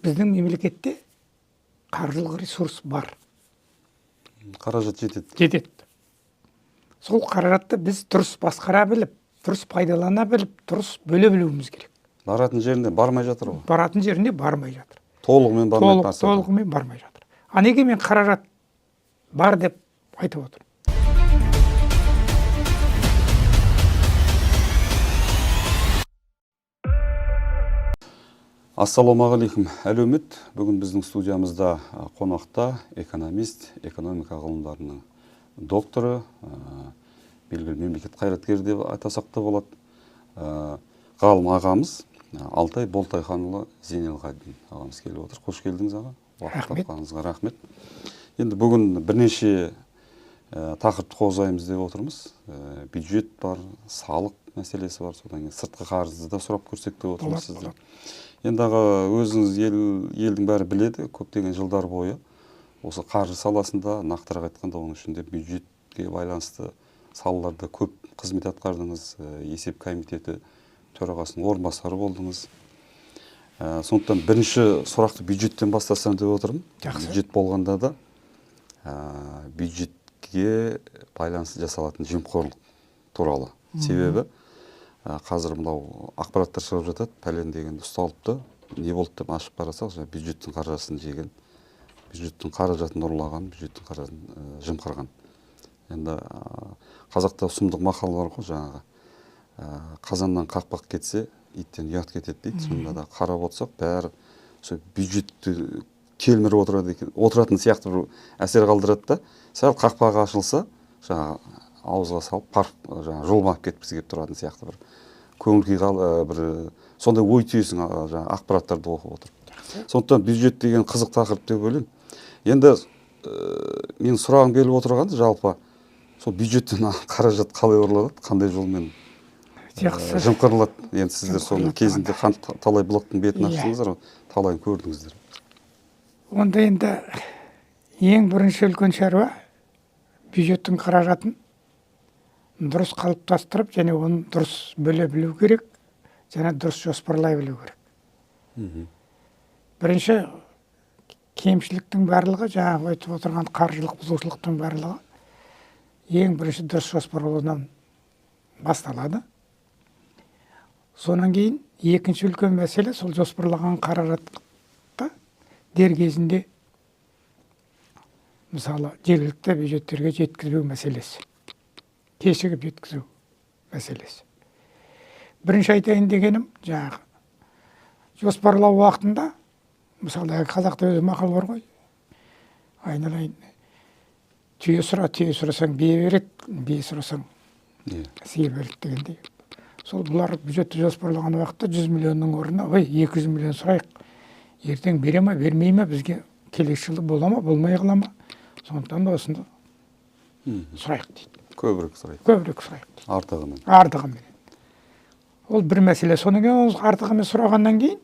Біздің мемлекетте қаржылық ресурс бар. Қаражат жетеді. Жетеді. Сол қаражатты біз дұрыс басқара біліп, дұрыс пайдалана біліп, дұрыс бөле білуіміз керек. Баратын жеріне бармай жатыр ғой. Баратын жеріне бармай жатыр. Толығымен бармай Толық, толығымен бармай жатыр. А неге мен қаражат бар деп айтып отырмын? Ассалаумағалейкум, әлеумет. Бүгін біздің студиямызда қонақта экономист, экономика ғылымдарының докторы, белгілі мемлекет қайраткері деп атасақ та болады, ғалым ағамыз Алтай Болтайханұлы Зейнелғабидин ағамыз келіп отыр. Қош келдіңіз, аға. Уақыт Рахмет. тапқаныңызға рахмет. Енді бүгін бірнеше тақырыпты қозғаймыз деп отырмыз. Бюджет бар, салық мәселесі бар, содан кейін сыртқы қарызды да сұрап көрсек деп отырмыз Болады, сізден. болады. Енді аға, өзіңіз елдің бәрі біледі, көптеген жылдар бойы осы қаржы саласында, нақтырақ айтқанда, оның ішінде бюджетке байланысты салаларда көп қызмет атқардыңыз, есеп комитеті төрағасының орынбасары болдыңыз. Сондықтан бірінші сұрақты бюджеттен бастасам деп отырмын. Жақсы. Бюджет болғанда да, бюджетке байланысты жасалатын жемқорлық туралы. Себебі қазір мынау ақпараттар шығып жатады, пәлен дегенді ұсталыпты, не болды деп ашып қарасақ, жаңа бюджеттің қаржысын жеген, бюджеттің қаражатын ұрлаған, бюджеттің қаражатын жымқырған. Енді қазақта сұмдық мақал бар ғой, жаңағы, қазаннан қақпақ кетсе, иттен ұят кетеді дейді. Сонда да қарап отырсақ, бәрі сол бюджетті телміріп отырады екен, отыратын сияқты бір әсер қалдырады да, сәл қақпағы ашылса, жаңағы ауызға салып, парқ, жаңағы жолмап кеткісі келіп тұратын сияқты бір көңіл күй бір сондай ой түйесің, жаңағы ақпараттарды оқып отырып. Жақсы. Сондықтан бюджет деген қызық тақырып деп ойлаймын. Енді менің сұрағым келіп отырғаны, жалпы сол бюджеттен қаражат қалай ұрланады, қандай жолмен Жақсы. жымқырылады? Енді сіздер соны Жымқырылады. кезінде талай бұлақтың бетін Иә. аштыңыздар ғой, талайын көрдіңіздер. Онда енді ең бірінші үлкен шаруа бюджеттің қаражатын дұрыс қалыптастырып және оны дұрыс бөле білу керек, және дұрыс жоспарлай білу керек. Бірінші кемшіліктің барлығы, жаңағы айтып отырған қаржылық бұзушылықтың барлығы ең бірінші дұрыс жоспарлаудан басталады. Сонан кейін екінші үлкен мәселе, сол жоспарлаған қаражатты дер кезінде мысалы жергілікті бюджеттерге жеткізбеу мәселесі, кешігіп жеткізу мәселесі. Бірінші айтайын дегенім, жаңағы жоспарлау уақытында, мысалы қазақта өзі мақал бар ғой, айналайын, түйе сұра, түйе сұрасаң бие береді, бие сұрасаң сиыр береді дегендей. Сол бұлар бюджетті жоспарлаған уақытта 100 миллионның орнына, ой, 200 миллион сұрайық, ертең бере ма, бермей ма, бізге келесі жылы бола ма, болмай қала ма, сондықтан да осыны сұрайық дейді. Көбірек сұрайық. Көбірек сұрайық дейді. Артығымен. Артығымен. Ол бір мәселе. Содан кейін ол артығымен сұрағаннан кейін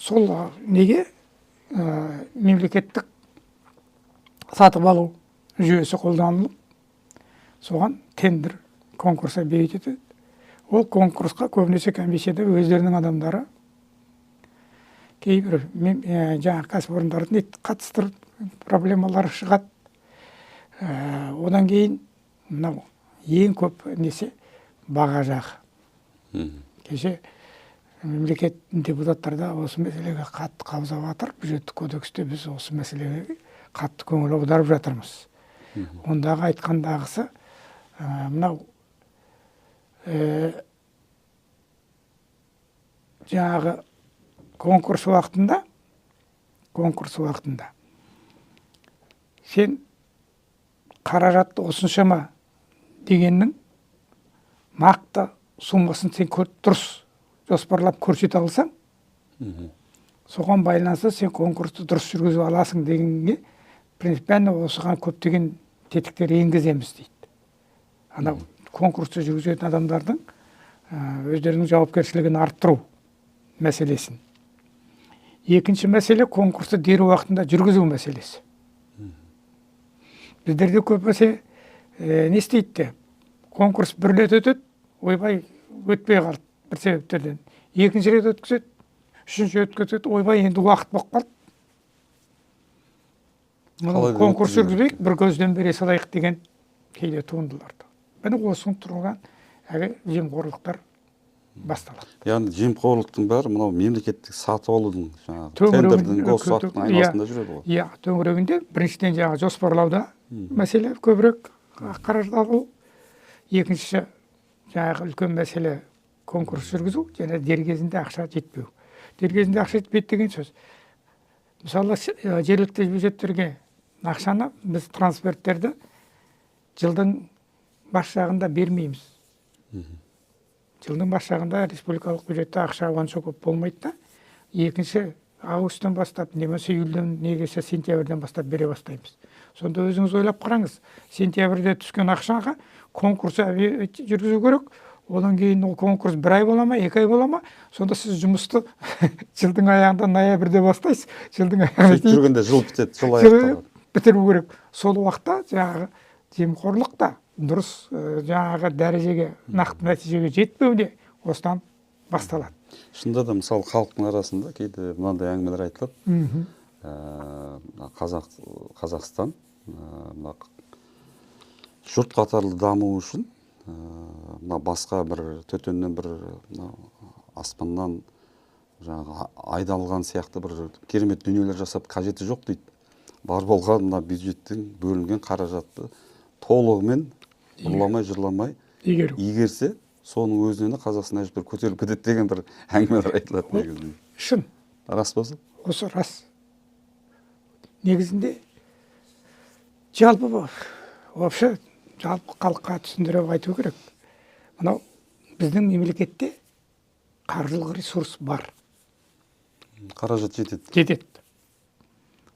сол неге, мемлекеттік сатып алу жүйесі қолданылып, соған тендер конкурс объявить етеді. Ол конкурсқа көбінесе комиссияда өздерінің адамдары, кейбір жаңағы кәсіпорындарды қатыстырып проблемалар шығады. Одан кейін мынау ең көп несе баға жағы. Кеше мемлекет депутаттар да осы мәселеге қатты қаузап жатыр. Бюджеттік кодексте біз осы мәселеге қатты көңіл аударып жатырмыз. Ондағы айтқандағысы, мынау, жаңағы конкурс уақытында сен қаражатты осыншама дегеннің нақты суммасын сен дұрыс жоспарлап көрсете алсаң, соған байланысты сен конкурсты дұрыс жүргізіп аласың дегенге принципиально осыған көптеген тетіктер енгіземіз дейді. Анау конкурсты жүргізетін адамдардың, өздерінің жауапкершілігін арттыру мәселесін. Екінші мәселе конкурсты дер уақытында жүргізу мәселесі. Біздерде көбінесе, не істейді де, конкурс бір рет өтеді, ойбай өтпей қалды бір себептерден. Екінші рет өткізеді, Үшінші өткізеді, ойбай, енді уақыт болып қалды. Мұны конкурс жүргізбейік, бір көзден бере салайық деген кейде туындыларды. Міне осының тұрған әлгі жемқорлықтар басталады. Яғни жемқорлықтың бәрі мынау мемлекеттік сатып алудың, жаңағы тендердің, госсаттың айналасында жүреді ғой. Иә, төңірегінде біріншіден жаңағы жоспарлауда мәселе көбірек қаражат алу, екінші жаңағы үлкен мәселе конкурс жүргізу және дер кезінде ақша жетпеу. Дер кезінде ақша жетпейді деген сөз. Мысалы, жергілікті бюджеттерге ақшаны біз трансферттерді жылдың бас жағында бермейміз. Жылдың бас жағында республикалық бюджетте ақша онша көп болмайды да. Екінші августтан бастап, немесе июльден, немесе сентябрьден бастап бере бастаймыз. Сонда өзіңіз ойлап қараңыз, сентябрьде түскен ақшаға конкурс жүргізу керек. Одан кейін ол конкурс бір ай бола ма, 2 ай бола ма, сонда сіз жұмысты жылдың аяғында ноябрьде бастайсыз, жылдың аяғына дейін жүргенде жыл бітеді, жыл аяқталады. Бітіру керек. Сол уақытта жаңағы жемқорлық та дұрыс жаңағы дәрежеге, нақты нәтижеге жетпеу де осыдан басталады. Шынында да, мысалы, халықтың арасында кейде мынандай әңгімелер айтылады. Қазақстан мына жұрт қатарлы даму үшін мына басқа бір төтеннен, бір мына аспаннан жаңағы айдалған сияқты бір керемет дүниелер жасап қажеті жоқ дейді. Бар болған мына бюджеттен бөлінген қаражатты толығымен ұрламай жырламай игерсе, соның өзінен Қазақстан әжептәуір көтеріліп кетеді деген бір әңгімелер айтылады негізінде. Шын. Рас па? Осы рас. Негізінде жалпы вообще жалпы халыққа түсіндіріп айту керек. Мынау біздің мемлекетте қаржылық ресурс бар. Қаражат жетеді. Жетеді.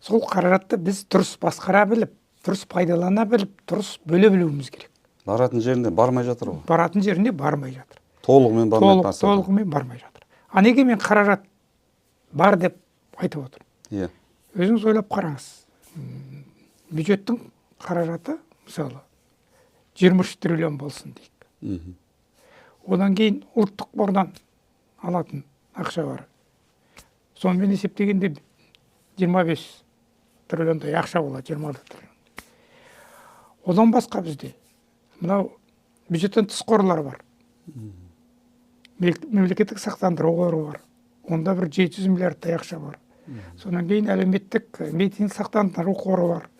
Сол қаражатты біз дұрыс басқара біліп, дұрыс пайдалана біліп, дұрыс бөле білуіміз керек. Баратын жеріне бармай жатыр ғой. Баратын жеріне бармай жатыр. Толығымен бармай. Толығымен бармай жатыр. А неге мен қаражат бар деп айтып отырмын? Иә. Өзіңіз ойлап қараңыз. Бюджеттің қаражаты, мысалы, 23 триллион болсын дейік. Одан кейін ұлттық қордан алатын ақша бар. Сонымен есептегенде 25 триллиондай ақша болады, 26 триллион. Одан басқа бізде мынау бюджеттен тыс қорлар бар. Мемлекеттік сақтандыру қоры бар. Онда бір 700 миллиардтай ақша бар. Содан кейін әлеуметтік медициналық сақтандыру қоры бар.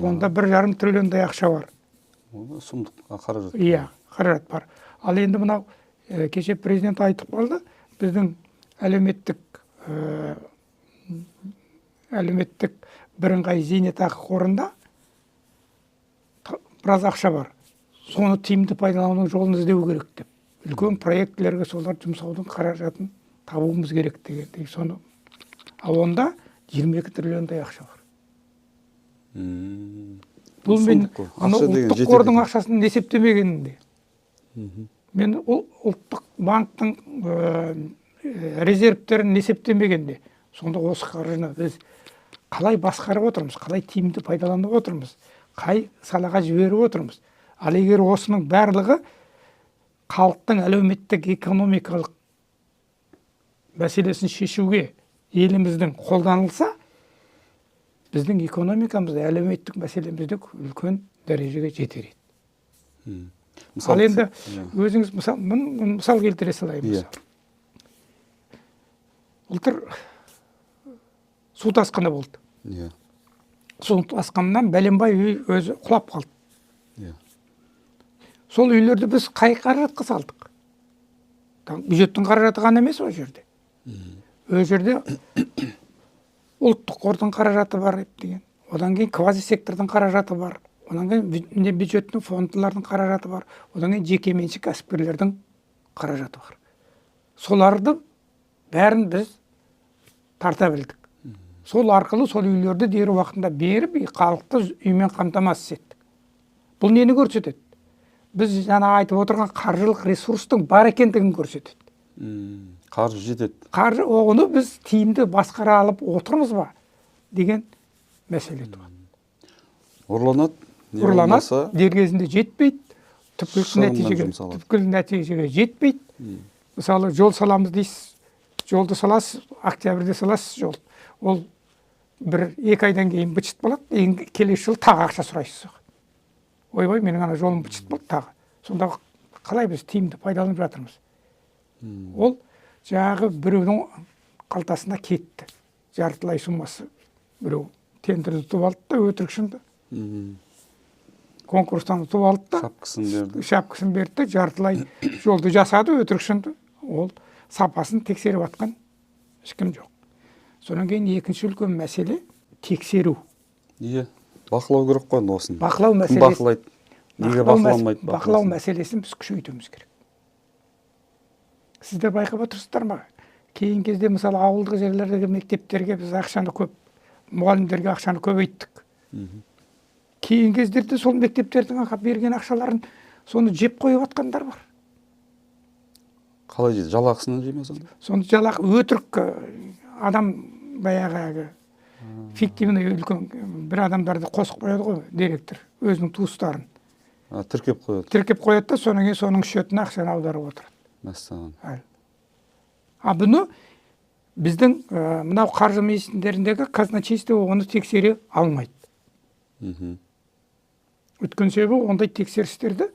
Онда 1,5 триллиондай ақша бар. Сұмдық қаражат. Иә, қаражат бар. Ал енді мынау кеше президент айтып қалды, біздің әлеуметтік бірыңғай зейнетақы қорында біраз ақша бар. Соны тиімді пайдаланудың жолын іздеу керек деп. Үлкен проектілерге солар жұмсаудың қаражатын табуымыз керек деген. Соны. Ал онда 22 триллиондай ақша бар. Бұл мен ұлттық қордың ақшасын есептемегенімде. Мен ұлттық банктың резервтерін есептемегенде, сонда осы қаржыны біз қалай басқарып отырмыз, қалай тиімді пайдаланып отырмыз, қай салаға жіберіп отырмыз. Ал егер осының барлығы халықтың әлеуметтік экономикалық мәселесін шешуге еліміздің қолданылса, біздің экономикамызда, әлеуметтік мәселемізде үлкен дәрежеге жетер еді. Ал енді өзіңіз мысал келтіре салайын. Мысалы. Былтыр су тасқыны болды. Су тасқынынан бәленбай үй өзі құлап қалды. Сол үйлерді біз қай қаражатқа салдық? Бюджеттің қаражаты ғана емес ол жерде. Ол жерде ұлттық қордың қаражаты бар деген. Одан кейін квазисектордың қаражаты бар. Одан кейін бюджеттің фондылардың қаражаты бар. Одан кейін жекеменшік кәсіпкерлердің қаражаты бар. Соларды бәрін біз тарта білдік. Сол арқылы сол үйлерді дер уақытында беріп, халықты үймен қамтамасыз еттік. Бұл нені көрсетеді? Біз жаңа айтып отырған қаржылық ресурстың бар екендігін көрсетеді. Қаржы жетеді. Қаржы, оны біз тиімді басқара алып отырмыз ба деген мәселе туады. Ұрланады, ұрланады, дер кезінде жетпейді, түпкілікті нәтижеге жетпейді. Мысалы, жол саламыз дейсіз, Жолды саласыз, октябрьде саласыз жол. Ол 1-2 айдан кейін быт-шыт болады, енді келесі жылы тағы ақша сұрайсыз. Ойбай, менің ана жолым быт-шыт болды тағы. Сонда қалай біз тиімді пайдаланып жатырмыз? Ол жаңағы біреудің қалтасына кетті. Жартылай суммасы біреу тендерді ұтып алды да, өтірік шынды. Конкурстан ұтып алды да, шапкасын берді. Шапкасын берді де, жартылай жолды жасады, өтірік шынды. Ол сапасын тексеріп жатқан ешкім жоқ. Содан кейін екінші үлкен мәселе тексеру. Иә, бақылау керек қой енді осыны. Бақылау Кім мәселесі. бақылайды? Неге бақыланбайды? Бақылау мәселесін біз күшейтуіміз керек. Сіздер байқап отырсыздар ма? Кейін кезде, мысалы, ауылдық жерлердегі мектептерге біз ақшаны көп, мұғалімдерге ақшаны көбейттік. Кейін кездерде сол мектептердің берген ақшаларын соны жеп қойып жатқандар бар. Қалай жейді? Жалақысынан жей ме сонда? Соны жалақы өтірік адам баяғы әлгі фиктивный үлкен бір адамдарды қосып қояды ғой директор, өзінің туыстарын. Тіркеп қояды. Тіркеп қояды да, содан кейін соның счетына ақшаны аударып отырады. Мәссаған. А бұны біздің мынау қаржы министрлеріндегі казначейство оны тексере алмайды. Өйткені себебі ондай тексерістерді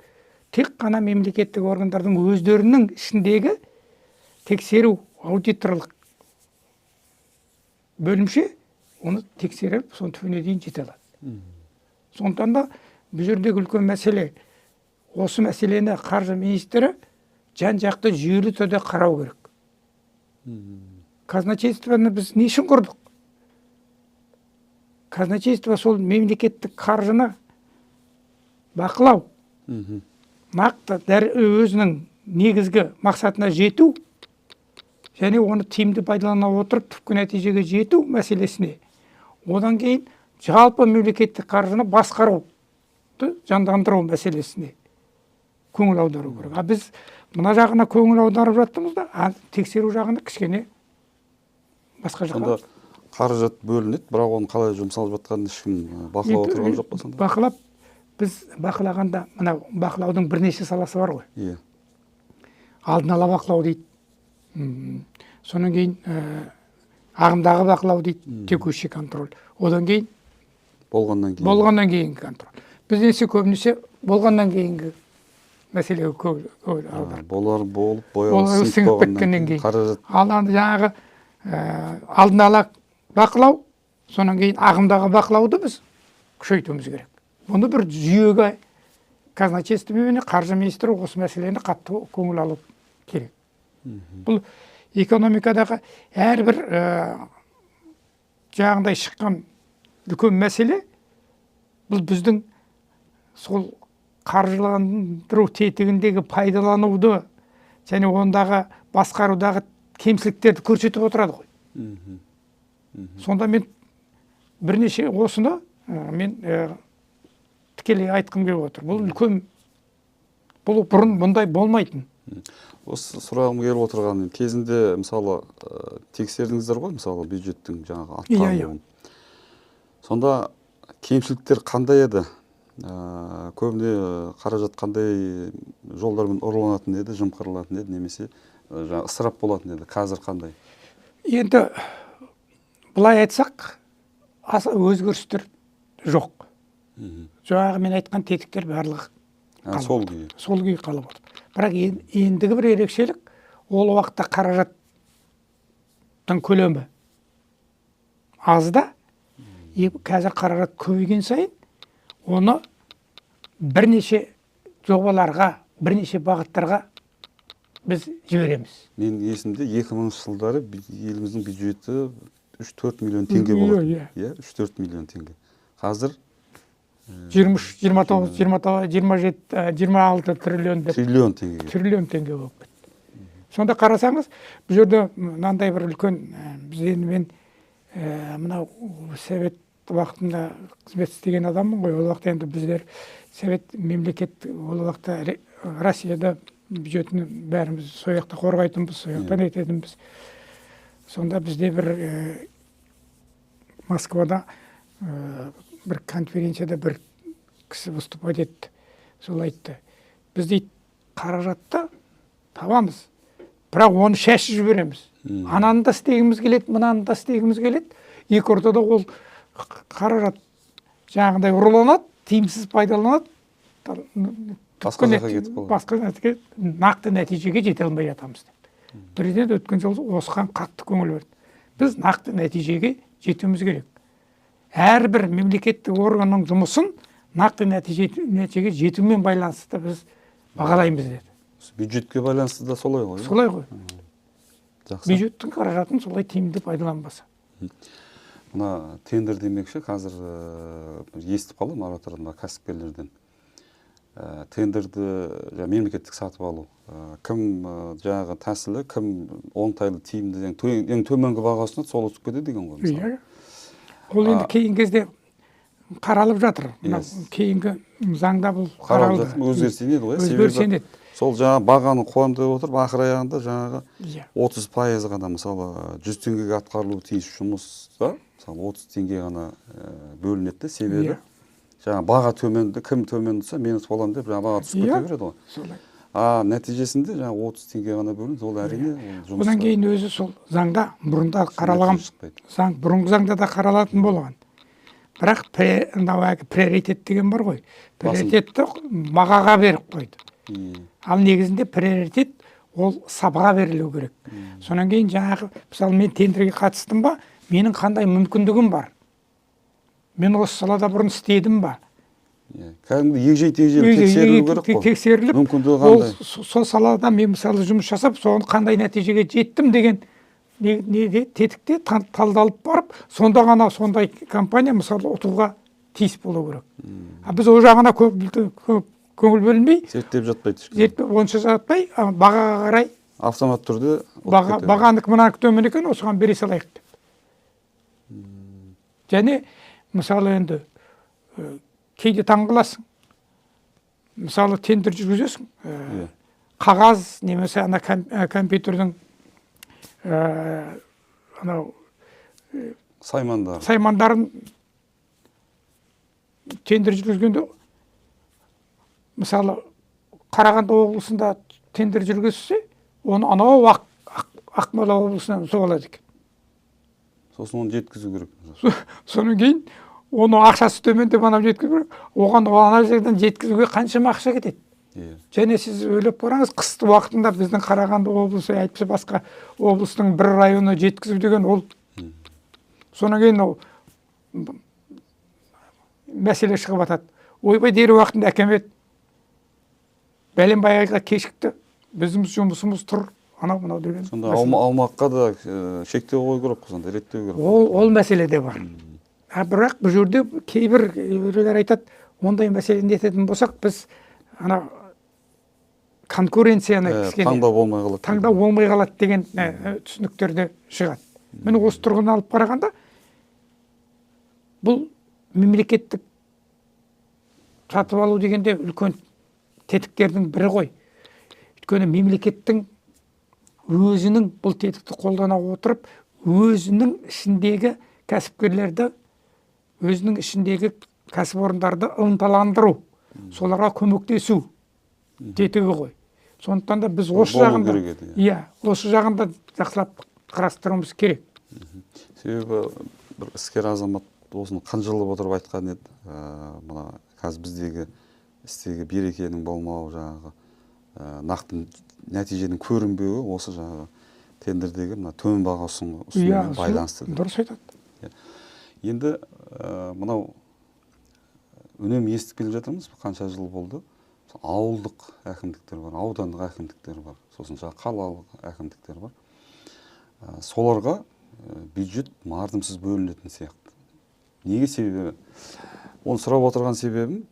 тек қана мемлекеттік органдардың өздерінің ішіндегі тексеру аудиторлық бөлімше оны тексеріп, соның түбіне дейін жете алады. Сондықтан да бұл жердегі үлкен мәселе, осы мәселені қаржы министрі жан жақты жүйелі түрде қарау керек. Казначействоны біз не үшін құрдық? Казначейство сол мемлекеттік қаржыны бақылау, нақты өзінің негізгі мақсатына жету және оны тиімді пайдалана отырып түпкі нәтижеге жету мәселесіне, одан кейін жалпы мемлекеттік қаржыны басқаруды жандандыру мәселесіне көңіл аудару керек. А біз мына жағына көңіл аударып жатырмыз да, а тексеру жағына кішкене басқа жаққа. Сонда қаражат бөлінеді, бірақ оның қалай жұмсалып жатқанын ешкім бақылап отырған жоқ па сонда? Бақылап, біз бақылағанда, мынау бақылаудың бірнеше саласы бар ғой. Алдын ала бақылау дейді. Содан кейін ағымдағы бақылау дейді, текущий контроль. Одан кейін болғаннан кейін. Болғаннан кейінгі контроль. Біз несе көбінесе болғаннан кейінгі мәселеге көңіл аударып. Болар болып, бояу Болар сіңіп сіңіп болғаннан кеткеннен кейін кейін. Қаражат. Ал енді жаңағы алдын ала бақылау, содан кейін ағымдағы бақылауды біз күшейтуіміз керек. Бұны бір жүйеге казначейство мен қаржы министрі осы мәселені қатты көңіл алу керек. Бұл экономикадағы әрбір жаңағындай шыққан үлкен мәселе, бұл біздің сол қаржыландыру тетігіндегі пайдалануды және ондағы басқарудағы кемшіліктерді көрсетіп отырады ғой. Сонда мен бірнеше осыны мен тікелей айтқым келіп отыр. Бұл үлкен, бұл бұрын бұндай болмайтын. Осы сұрағым келіп отырған, кезінде, мысалы, тексердіңіздер ғой, мысалы, бюджеттің жаңағы атқарылуын. Сонда кемшіліктер қандай еді? Көбіне қаражат қандай жолдармен ұрланатын еді, жымқырылатын еді, немесе жаңағы ысырап болатын еді? Қазір қандай? Енді былай айтсақ, аса өзгерістер жоқ. Жаңағы мен айтқан тетіктер барлығы қалып Сол отыр. күйі. Сол күйі қалып отыр. Бірақ ендігі бір ерекшелік, ол уақытта қаражаттың көлемі аз да, қазір қаражат көбейген сайын оны бірнеше жобаларға, бірнеше бағыттарға біз жібереміз. Мен есімде, 2000 жылдары еліміздің бюджеті 3-4 миллион теңге болатын. Иә. Иә, 3-4 миллион теңге. Қазір 23, 29, 29, 27, 26 триллион деп. Триллион теңгеге. Триллион теңге болып кетті. Сонда қарасаңыз, бұл жерде мынандай бір үлкен, біз енді мен мынау совет уақытында қызмет істеген адаммын ғой. Ол уақытта енді біздер совет мемлекет, ол уақытта Россияда бюджетін бәріміз сол жақта қорғайтынбыз, сол жақтан ететінбіз. Сонда бізде бір Москвада бір конференцияда бір кісі выступать етті. Сол айтты: біз, дейді, қаражатты табамыз. Бірақ оны шашып жібереміз. Ананы да істегіміз келеді, мынаны да істегіміз келеді. Екі ортада ол қаражат жаңағындай ұрланады, тиімсіз пайдаланады. Басқа жаққа кетіп қалады. Басқа нәрсеге, нақты нәтижеге жете алмай жатамыз деп. Президент өткен жолы осыған қатты көңіл бөлді. Біз нақты нәтижеге жетуіміз керек. Әрбір мемлекеттік органның жұмысын нақты нәтижеге жетумен байланысты біз бағалаймыз деді. Бюджетке байланысты да солай ғой. Солай ғой. Жақсы. Бюджеттің қаражатын солай тиімді пайдаланбаса. Мына тендер демекші, қазір естіп қалдым оратордан, кәсіпкерлерден. Тендерді мемлекеттік сатып алу. Кім жаңағы тәсілі, кім оңтайлы, тиімді, ең төменгі баға ұсынады, сол ұтып кетеді деген ғой, мысалы. Иә. Ол енді кейінгі кезде қаралып жатыр. Мына кейінгі заңда бұл қаралып қаралды. жатыр, өзгеріс енеді ғой, Өзгеріс себебі енеді. Сол жаңағы бағаны қоямын деп отырып, ақыр аяғында жаңағы 30% ғана, мысалы, 100 теңгеге атқарылуы тиіс жұмыста, мысалы, 30 теңге ғана бөлінеді де, себебі жаңа баға төменді, кім төмен тұрса, мен ұтып аламын деп жаңа баға түсіп кете береді ғой. Солай. А нәтижесінде жаңа 30 теңге ғана бөлінеді, ол әрине, ол жұмысқа Одан кейін өзі сол заңда бұрында қаралған нәтиже шықпайды. Заң, бұрынғы заңда да қаралатын болған. Бірақ мынау әлгі приоритет деген бар ғой. Басым. Приоритетті бағаға беріп қойды. Ал негізінде приоритет ол сапаға берілу керек. Сонан кейін жаңағы, мысалы, мен тендерге қатыстым ба, менің қандай мүмкіндігім бар? Мен осы салада бұрын істедім ба? Иә, кәдімгі егжей тегжейлі тексерілу керек қой. Тексеріліп, Мүмкіндігі ол қандай? Сол салада мен, мысалы, жұмыс жасап, соған қандай нәтижеге жеттім деген не тетікте талдалып барып, сонда ғана сондай компания, мысалы, ұтуға тиіс болу керек. А біз ол жағына көп көңіл бөлінбей, зерттеп жатпайды ешкім. Зерттеп онша жатпай, бағаға қарай автомат түрде ұтып кетеді. Бағанікі мынанікі төмен екен, осыған бере салайық деп. Және мысалы енді кейде таңғаласың. Мысалы, тендер жүргізесің, қағаз немесе ана компьютердің анау саймандар. Саймандарын тендер жүргізгенде, мысалы, Қарағанды облысында тендер жүргізсе, оны анау Ақмола облысынан ұтып алады екен. Сосын оны жеткізу керек. Содан кейін оны ақшасы төмен деп анау жеткізу керек. Оған ана жерден жеткізуге қаншама ақша кетеді. Және сіз ойлап қараңыз, қысты уақытында біздің Қарағанды облысы, әйтпесе басқа облыстың бір районы жеткізу деген ол. Содан кейін ол мәселе шығып атады. Ойбай, дер уақытында әкімет бәленбай айға кешікті, біздің жұмысымыз тұр, анау мынау деген Сонда мәселе. Аумаққа да шектеу қою керек қой, сонда реттеу керек. Ол мәселе де бар. А бірақ бұл жерде кейбір біреулер айтады, ондай мәселені нететін болсақ, біз ана конкуренцияны кішкене таңдау болмай қалады. Таңдау болмай қалады деген түсініктер де шығады. Міне, осы тұрғыдан алып қарағанда, бұл мемлекеттік сатып алу дегенде үлкен тетіктердің бірі ғой. Өйткені мемлекеттің өзінің бұл тетікті қолдана отырып, өзінің ішіндегі кәсіпкерлерді, өзінің ішіндегі кәсіпорындарды ынталандыру, соларға көмектесу тетігі ғой. Сондықтан да біз Ол осы болу жағында керек еді, иә. Иә, осы жағында жақсылап қарастыруымыз керек. Себебі бір іскер азамат осыны қынжылып отырып айтқан еді. Мына қазір біздегі істегі берекенің болмауы, жаңағы, нақты нәтиженің көрінбеуі осы жаңағы тендердегі мына төмен баға ұсынумен байланысты деп. Дұрыс айтады. Иә. Енді мынау үнемі естіп келе жатырмыз, қанша жыл болды. Ауылдық әкімдіктер бар, аудандық әкімдіктер бар, сосын жаңағы қалалық әкімдіктер бар. Соларға бюджет мардымсыз бөлінетін сияқты. Неге себебі? Оны сұрап отырған себебім,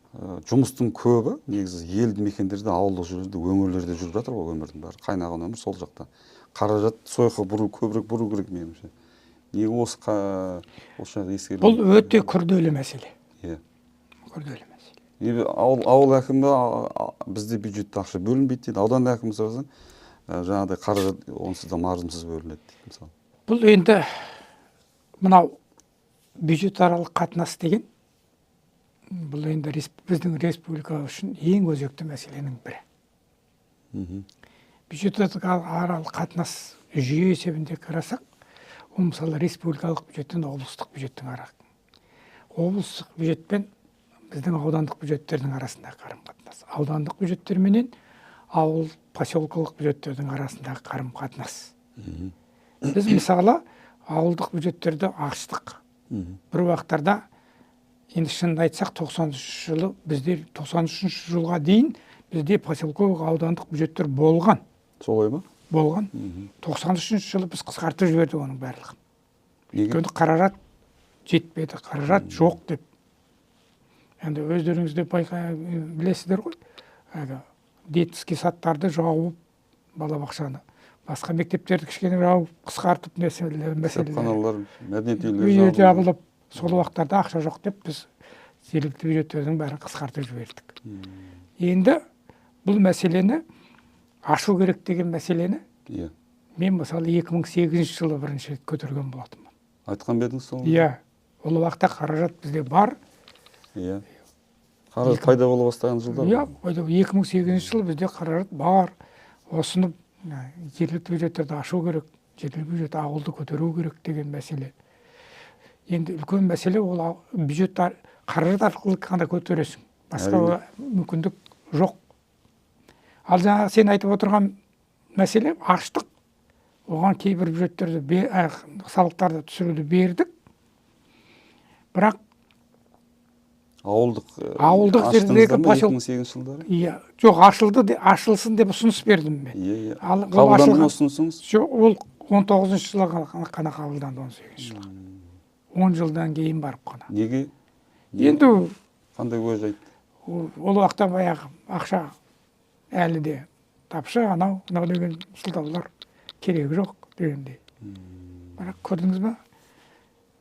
жұмыстың көбі негізі елді мекендерде, ауылдық жерлерде, өңірлерде жүріп жатыр ғой, өмірдің бәрі. Қайнаған өмір сол жақта. Қаражат сойқы бұру, көбірек бұру керек меніңше. Неге осы жағы ескерілмейді? Бұл өте күрделі мәселе. Күрделі мәселе. Себебі ауыл әкімі, бізде бюджетте ақша бөлінбейді дейді. Аудан әкімі сұрасаң, жаңағыдай қаражат онсыз да мардымсыз бөлінеді дейді, мысалы. Бұл енді мынау бюджетаралық қатынас деген, бұл енді біздің республика үшін ең өзекті мәселенің бірі. Бюджеттік аралық қатынас жүйе есебінде қарасақ, ол мысалы республикалық бюджеттен облыстық бюджеттің арасы. Облыстық бюджетпен біздің аудандық бюджеттердің арасындағы қарым қатынас. Аудандық бюджеттер менен ауыл поселкалық бюджеттердің арасындағы қарым қатынас. Біз мысалы ауылдық бюджеттерді аштық. Бір уақыттарда, енді шынын айтсақ, 93 жылы бізде, 93 жылға дейін бізде поселковый, аудандық бюджеттер болған. Солай ма? Болған. 93 жылы біз қысқартып жібердік оның барлығын. Неге? Өйткені қаражат жетпеді, қаражат жоқ деп. Енді өздеріңіз де білесіздер ғой, әлгі детский садтарды жауып, балабақшаны, басқа мектептерді кішкене жауып, қысқартып мәселелер. Кітапханалар, мәдениет үйлері Үйі жабылды. жабылып, сол уақыттарда ақша жоқ деп біз жергілікті бюджеттердің бәрін қысқартып жібердік. Енді бұл мәселені ашу керек деген мәселені мен мысалы 2008 жылы бірінші рет көтерген болатынмын. Айтқан ба едіңіз сол? Иә, ол уақытта қаражат бізде бар. Иә. Қаражат пайда бола бастаған жылдар Иә, ғой. 2008 жылы бізде қаражат бар. Осыны жергілікті бюджеттерді ашу керек, жергілікті бюджет ауылды көтеру керек деген мәселе. Енді үлкен мәселе ол бюджет қаражат арқылы қандай көтересің? Басқа мүмкіндік жоқ. Ал жаңағы сен айтып отырған мәселе аштық. Оған кейбір бюджеттерді салықтарды түсіруді бердік. Бірақ Ауылдық, Ауылдық аштыңыздар жердегі ма 2008 жылдары? Иә, жоқ, ашылды де, ашылсын деп ұсыныс бердім мен. Иә, иә. Ал ол Қабылданды ма ашылған ұсынысыңыз? Жоқ, ол 19 жылы ғана қабылданды, 18 жылы. 10 жылдан кейін барып қана. Неге? Енді қандай уәж айтты? Ол уақытта баяғы ақша әлі де тапшы, анау, мынау деген сылтаулар, керегі жоқ дегендей. Бірақ көрдіңіз ба?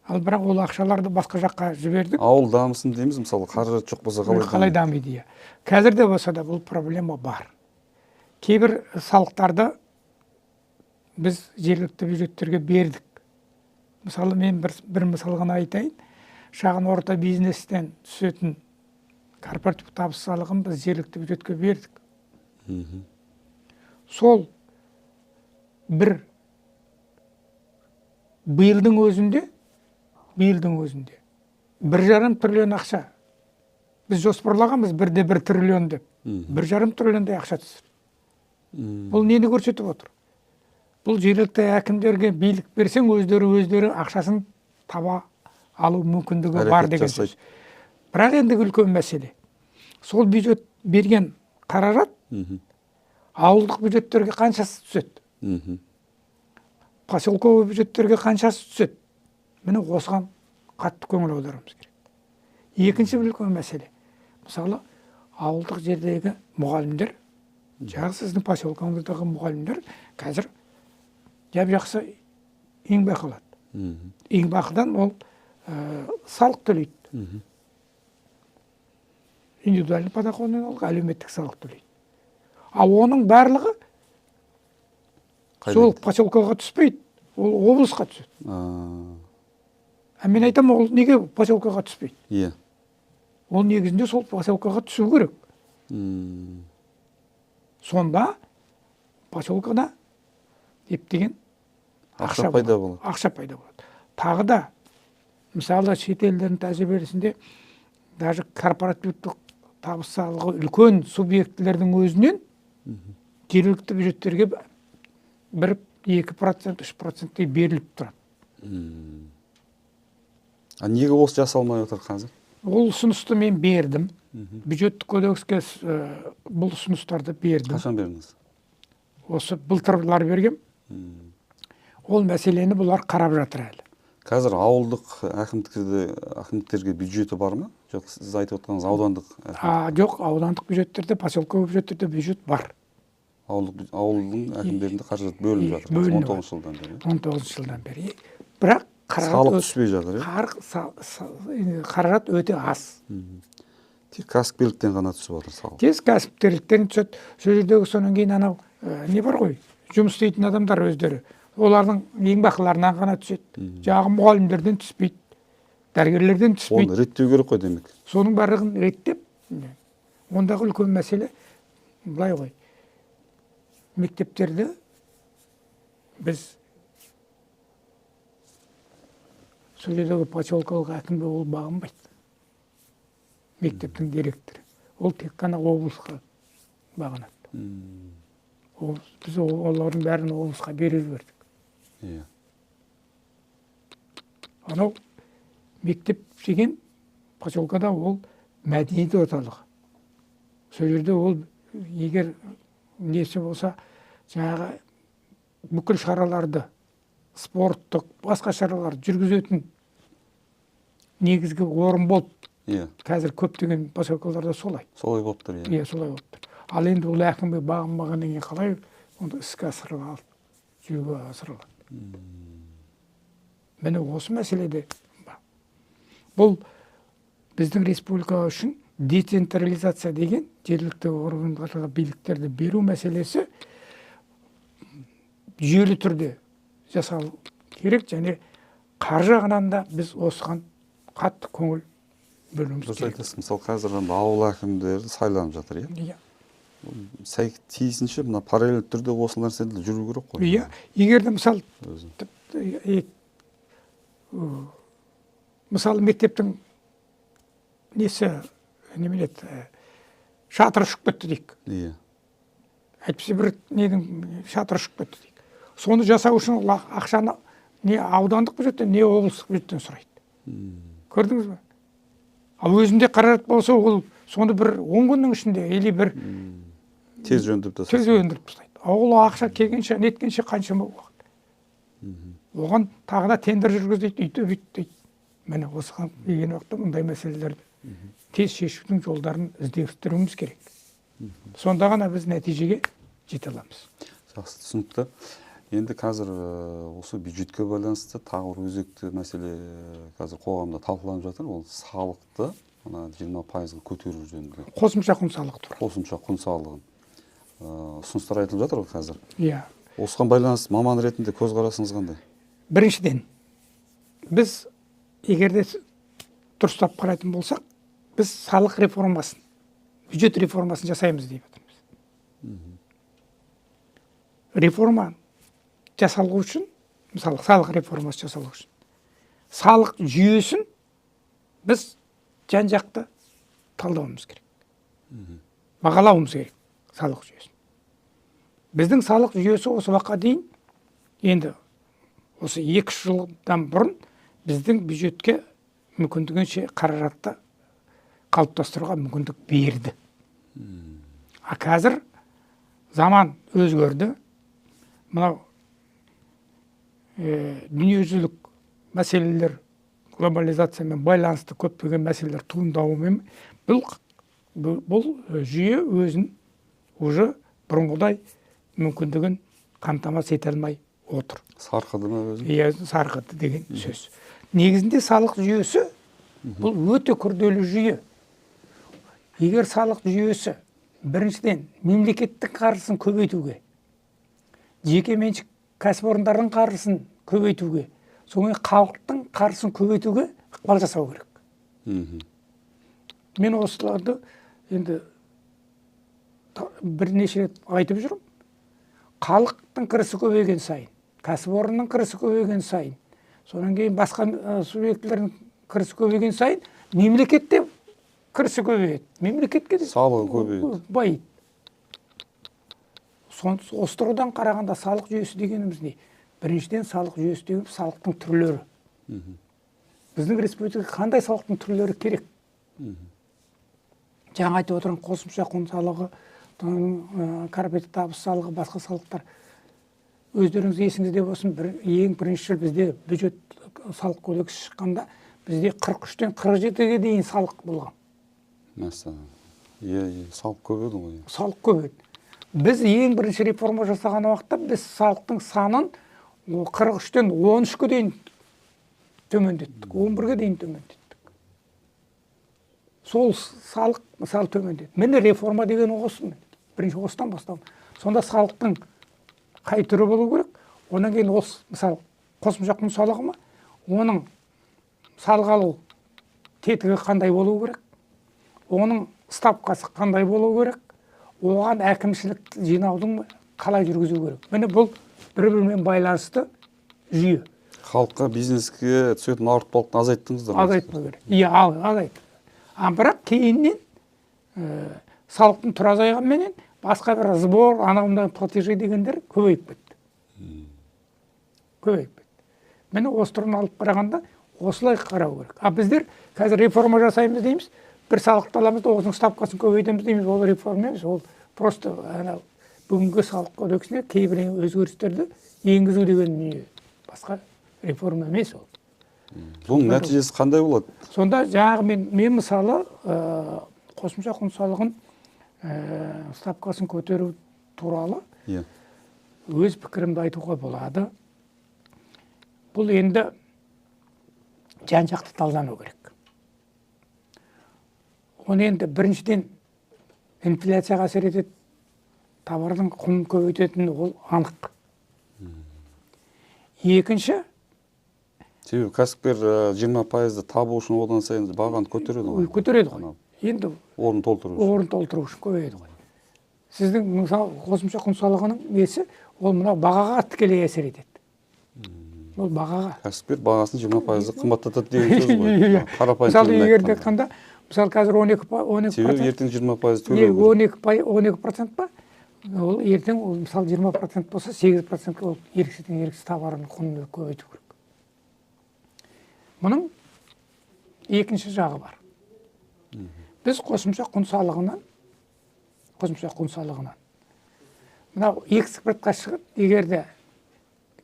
Ал бірақ ол ақшаларды басқа жаққа жібердік. Ауыл дамысын дейміз, мысалы, қаражат жоқ болса қалай Қалай дамиды? дамиды, иә. Қазір де болса да бұл проблема бар. Кейбір салықтарды біз жергілікті бюджеттерге бердік. Мысалы, мен бір мысал ғана айтайын. Шағын орта бизнестен түсетін корпоративтік табыс салығын біз жергілікті бюджетке бердік. Сол бір биылдың өзінде 1,5 триллион ақша. Біз жоспарлағанбыз 1,1 триллион деп. 1,5 триллиондай ақша түсті. Бұл нені көрсетіп отыр? Бұл жергілікті әкімдерге билік берсең, өздері ақшасын таба алу мүмкіндігі бар Әрекет деген жасайды. сөз. Бірақ енді үлкен мәселе. Сол бюджет берген қаражат ауылдық бюджеттерге қаншасы түседі? Поселковый бюджеттерге қаншасы түседі? Міне, осыған қатты көңіл аударуымыз керек. Екінші бір үлкен мәселе. Мысалы, ауылдық жердегі мұғалімдер, жаңағы сіздің поселкаңыздағы мұғалімдер қазір жап жақсы еңбек алады. Еңбекақыдан ол салық төлейді. Индивидуальный подоходный налог, әлеуметтік салық төлейді. Ал оның барлығы Қайда сол кетті? поселкаға түспейді, ол облысқа түседі. А мен айтамын, ол неге поселкаға түспейді? Ол негізінде сол поселкаға түсу керек. Сонда поселкада ептеген Ақша пайда болады. Ақша пайда болады. Тағы да, мысалы, шетелдердің тәжірибесінде даже корпоративтік табыс салығы үлкен субъектілердің өзінен жергілікті бюджеттерге 1, 2%, 3%-тей беріліп тұрады. А неге осы жасалмай отыр қазір? Ол ұсынысты мен бердім. Бюджеттік кодекске бұл ұсыныстарды бердім. Қашан бердіңіз? Осы былтырлар бергем. Ол мәселені бұлар қарап жатыр әлі. Қазір ауылдық әкімдіктерге бюджеті бар ма? Жоқ, сіз айтып отырғаныңыз аудандық әкімдік. А, жоқ, аудандық бюджеттерде, поселковый бюджеттерде бюджет бар. Ауылдың әкімдерінде қаражат бөлініп жатыр. Бөлініп 19 жылдан бері. 19 жылдан бері. Бірақ қаражат Салық түспей жатыр, иә? Қаражат өте аз. Тек кәсіпкерліктен ғана түсіп отыр салық. Тез кәсіпкерліктен түседі. Сол жердегі содан кейін анау не бар ғой, жұмыс істейтін адамдар өздері. Олардың еңбекақыларынан ғана түседі. Жаңағы мұғалімдерден түспейді, дәрігерлерден түспейді. Оны реттеу керек қой демек. Соның барлығын реттеп, міне, ондағы үлкен мәселе былай ғой. Мектептерді біз сол жердегі поселкалық әкімге ол бағынбайды. Мектептің директоры. Ол тек қана облысқа бағынады. Біз олардың бәрін облысқа беріп жібердік. Иә. Анау мектеп деген поселкада ол мәдениет орталығы. Сол жерде ол егер несі болса, жаңағы бүкіл шараларды, спорттық, басқа шараларды жүргізетін негізгі орын болып. Иә. Қазір көптеген поселкаларда солай. Солай болып тұр, иә. Иә, солай болып тұр. Ал енді ол әкімге бағынбағаннан кейін қалай онда іске асырыла алды, жүзеге асырылады. Міне осы мәселеде бұл біздің республика үшін децентрализация деген жергілікті органдарға биліктерді беру мәселесі жүйелі түрде жасалу керек, және қаржы жағынан да біз осыған қатты көңіл бөлуіміз Дұрыс керек. айтасыз. Мысалы, қазір енді ауыл әкімдері сайланып жатыр, иә? Иә. Тиісінше мына параллель түрде осы нәрседе жүру керек қой. Иә, егер де мысалы, Өзі. тіпті, мысалы мектептің несі, немене еді, шатыры ұшып кетті дейік. Иә. Әйтпесе бір ненің шатыры ұшып кетті дейік. Соны жасау үшін ол ақшаны не аудандық бюджеттен, не облыстық бюджеттен сұрайды. Көрдіңіз бе? Ал өзінде қаражат болса, ол соны бір 10 күннің ішінде или бір Тез жөндеп тастайды. Тез өндіріп тастайды. Ал ол ақша келгенше, неткенше қаншама уақыт. Оған тағы да тендер жүргіз дейді, үйтіп бүйтіп дейді. Міне осыған келген уақытта мұндай мәселелерді тез шешудің жолдарын іздестіруіміз керек. Сонда ғана біз нәтижеге жете аламыз. Жақсы, түсінікті. Енді қазір осы бюджетке байланысты тағы бір өзекті мәселе қазір қоғамда талқыланып жатыр. Ол салықты ана 20%-ға көтеру жөнінде. Қосымша құн салығы туралы. Қосымша құн салығын. Ұсыныстар айтылып жатыр ғой қазір. Иә. Осыған байланысты маман ретінде көзқарасыңыз қандай? Біріншіден, біз егер де дұрыстап қарайтын болсақ, біз салық реформасын, бюджет реформасын жасаймыз деп жатырмыз. Реформа жасалу үшін, мысалы, салық реформасы жасалу үшін, салық жүйесін біз жан-жақты талдауымыз керек. Бағалауымыз керек салық жүйесін. Біздің салық жүйесі осы уақытқа дейін, енді осы 2 жылдан бұрын біздің бюджетке мүмкіндігінше қаражатты қалыптастыруға мүмкіндік берді. А қазір заман өзгерді. Мынау дүниежүзілік мәселелер, глобализациямен байланысты көптеген мәселелер туындауымен бұл жүйе өзін уже бұрынғыдай мүмкіндігін қамтамасыз ете алмай отыр. Сарқыды ма өзі? Иә, сарқыды деген сөз. Негізінде салық жүйесі бұл өте күрделі жүйе. Егер салық жүйесі біріншіден мемлекеттің қаржысын көбейтуге, жеке меншік кәсіпорындардың қаржысын көбейтуге, содан кейін халықтың қаржысын көбейтуге ықпал жасау керек. Мен осыларды енді бірнеше рет айтып жүрмін. Халықтың кірісі көбейген сайын, кәсіпорынның кірісі көбейген сайын, содан кейін басқа субъектілердің кірісі көбейген сайын мемлекетте кірісі көбейеді. Мемлекетке де салығы көбейеді. Байиды. Осы тұрғыдан қарағанда салық жүйесі дегеніміз не? Біріншіден салық жүйесі дегеніміз салықтың түрлері. Біздің республикаға қандай салықтың түрлері керек? Жаңа айтып отырған қосымша құн салығы, корпоративті табыс салығы, басқа салықтар. Өздеріңіз есіңізде болсын, ең бірінші жыл бізде бюджет салық кодексі шыққанда бізде 43-тен 47-ге дейін салық болған. Мәссаған. Иә, иә, салық көп еді ғой. Салық көп еді. Біз ең бірінші реформа жасаған уақытта біз салықтың санын 43-тен 13-ке дейін төмендеттік, 11-ге дейін төмендеттік. Сол салық мысалы төмендеді. Міне реформа деген осы. Бірінші осыдан басталды. Сонда салықтың қай түрі болу керек? Одан кейін осы мысалы қосымша құн салығы ма? Оның салық алу тетігі қандай болу керек? Оның ставкасы қандай болу керек? Оған әкімшілік жинаудың қалай жүргізу керек? Міне, бұл бір-бірімен байланысты жүйе. Халыққа, бизнеске түсетін ауыртпалықты азайттыңыздар. Азайтпау керек. Иә, азайтты. А бірақ кейіннен салықтың түрі азайғанменен басқа бір сбор, анау мынау платежи дегендер көбейіп кетті. Көбейіп кетті. Міне, осы тұрғыдан алып қарағанда, осылай қарау керек. А біздер қазір реформа жасаймыз дейміз, бір салықты аламыз да, осының ставкасын көбейтеміз дейміз. Ол реформа емес, ол просто анау бүгінгі салық кодексіне кейбір өзгерістерді енгізу деген дүние. Басқа реформа емес ол. Бұның нәтижесі қандай болады? Сонда жаңағы мен мысалы, қосымша құн салығын ставкасын көтеру туралы өз пікірімді айтуға болады. Бұл енді жан жақты талдану керек. Оны енді біріншіден инфляцияға әсер етеді, товардың құнын көбейтетіні ол анық. Екінші, Себебі кәсіпкер 20%-ды табу үшін одан сайын бағаны көтереді ғой. Көтереді ғой. Енді орын толтыру үшін. Орын толтыру үшін көбейеді ғой. Сіздің, мысалы, қосымша құн салығының несі, ол мынау бағаға тікелей әсер етеді. Ол бағаға. Кәсіпкер бағасын 20%-ды қымбаттатады деген сөз ғой. Иә. Қарапайым Мысалы, тілмен егер де айтқанда. айтқанда, мысалы, қазір 12 Себебі процент, ертең 20% не, төлеу керек. 12% па? Ол ертең, ол, мысалы, 20% болса, 8%-ке ол еріксізден еріксіз товардың құнын көбейту керек. Мұның екінші жағы бар. Біз қосымша құн салығынан мынау экспортқа шығып, егер де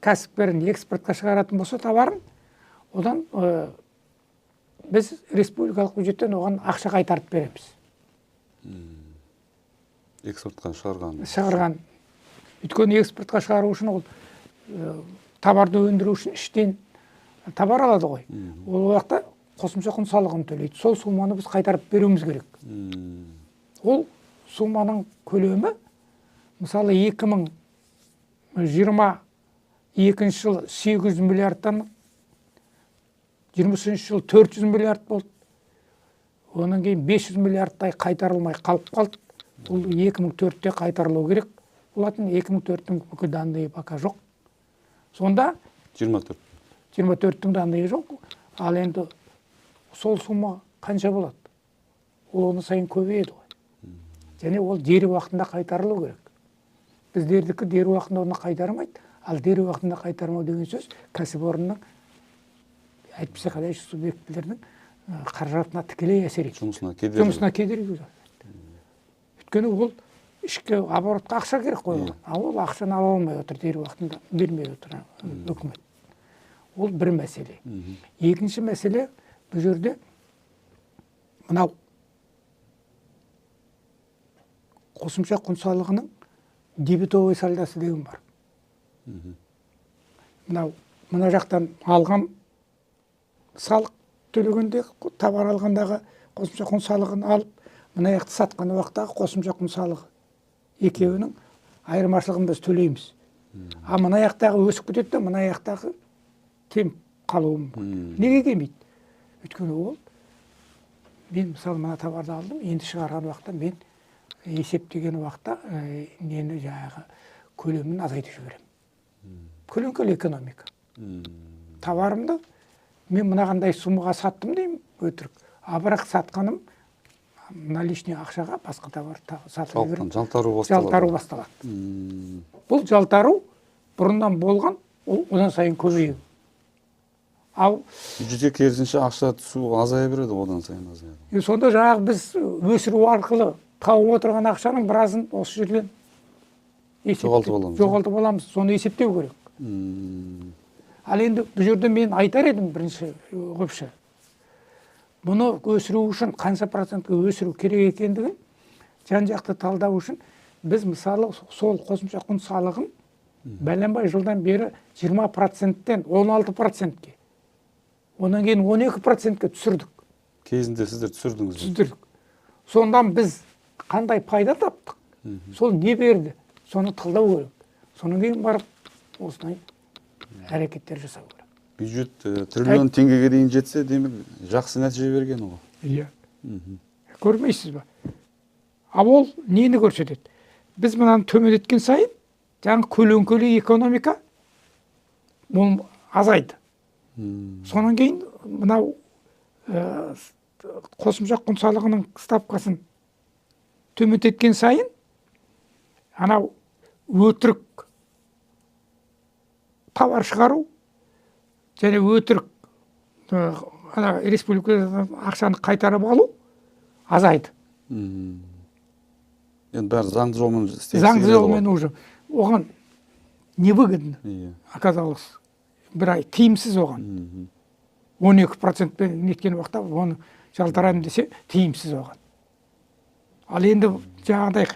кәсіпкерін экспортқа шығаратын болса товарын, одан біз республикалық бюджеттен оған ақша қайтарып береміз. Экспортқа шығарған. Шығарған. Өйткені экспортқа шығару үшін ол товарды өндіру үшін іштен товар алады ғой. Ол уақытта қосымша құн салығын төлейді. Сол сумманы біз қайтарып беруіміз керек. Ол сумманың көлемі, мысалы, 2022 жылы 800 миллиардтан, 23 жылы 400 миллиард болды. Онан кейін 500 миллиардтай қайтарылмай қалып қалды. Ол 2004-те қайтарылу керек болатын. 2004-тің бүкіл данные пока жоқ. Сонда 24. 24-тің данные жоқ. Ал енді сол сумма қанша болады? Ол оны сайын көбейеді ғой. Және ол дер уақытында қайтарылу керек. Біздердікі дер уақытында оны қайтармайды. Ал дер уақытында қайтармау деген сөз кәсіпорынның, әйтпесе қалайшы, субъектілердің қаражатына тікелей әсер етеді. Жұмысына кедергі. Жұмысына кедергі жасайды. Өйткені ол ішкі оборотқа ақша керек қой оған. Ал ол ақшаны ала алмай отыр, дер уақытында бермей отыр үкімет. Ол бір мәселе. Екінші мәселе, бұл жерде мынау қосымша құн салығының дебетовый сальдосы деген бар. Мынау мына жақтан алған салық төлегенде, товар алғандағы қосымша құн салығын алып, мына жақты сатқан уақыттағы қосымша құн салығы, екеуінің айырмашылығын біз төлейміз. А мына жақтағы өсіп кетеді де, мына жақтағы кеміп қалуы мүмкін. Неге келмейді? Өйткені ол мен, мысалы, мына товарды алдым, енді шығарған уақытта мен есептеген уақытта нені, жаңағы көлемін азайтып жіберемін. Көлеңкелі экономика. Товарымды мен мынағандай суммаға саттым деймін өтірік. А бірақ сатқаным наличный ақшаға басқа товар сатып Халықтан жіберемін. Жалтару басталады. Жалтару басталады. Бұл жалтару бұрыннан болған, ол одан сайын көбейеді. Ал Бюджетке керісінше ақша түсу азая береді, одан сайын азаяды. Сонда жаңағы біз өсіру арқылы тауып отырған ақшаның біразын осы жерден Жоғалтып аламыз, жоғалтып аламыз. Соны есептеу керек. Ал енді бұл жерде мен айтар едім, бірінші общий. Бұны өсіру үшін қанша процентке өсіру керек екендігін жан жақты талдау үшін біз, мысалы, сол қосымша құн салығын бәленбай жылдан бері 20 проценттен 16 процентке, одан кейін 12 процентке түсірдік. Кезінде сіздер түсірдіңіз. Түсірдік. Сондан біз қандай пайда таптық, сол не берді, соны талдау керек. Содан кейін барып осындай әрекеттер жасау керек. Бюджет триллион теңгеге дейін жетсе, демек, жақсы нәтиже берген ғой. Иә, көрмейсіз ба? Ал ол нені көрсетеді? Біз мынаны төмендеткен сайын Жаңағы көлеңкелі экономика ол азайды. Сонан кейін мынау қосымша құн салығының ставкасын төмендеткен сайын анау өтірік товар шығару және өтірік ана республикадан ақшаны қайтарып алу азайды. Енді бәрі заңды жолмен істегісі Заңды келеді ғой. жолмен, уже оған невыгодно оказалось, бір ай тиімсіз оған. 12%-пен неткен уақытта оны жалтарамын десе, тиімсіз оған. Ал енді жаңағыдай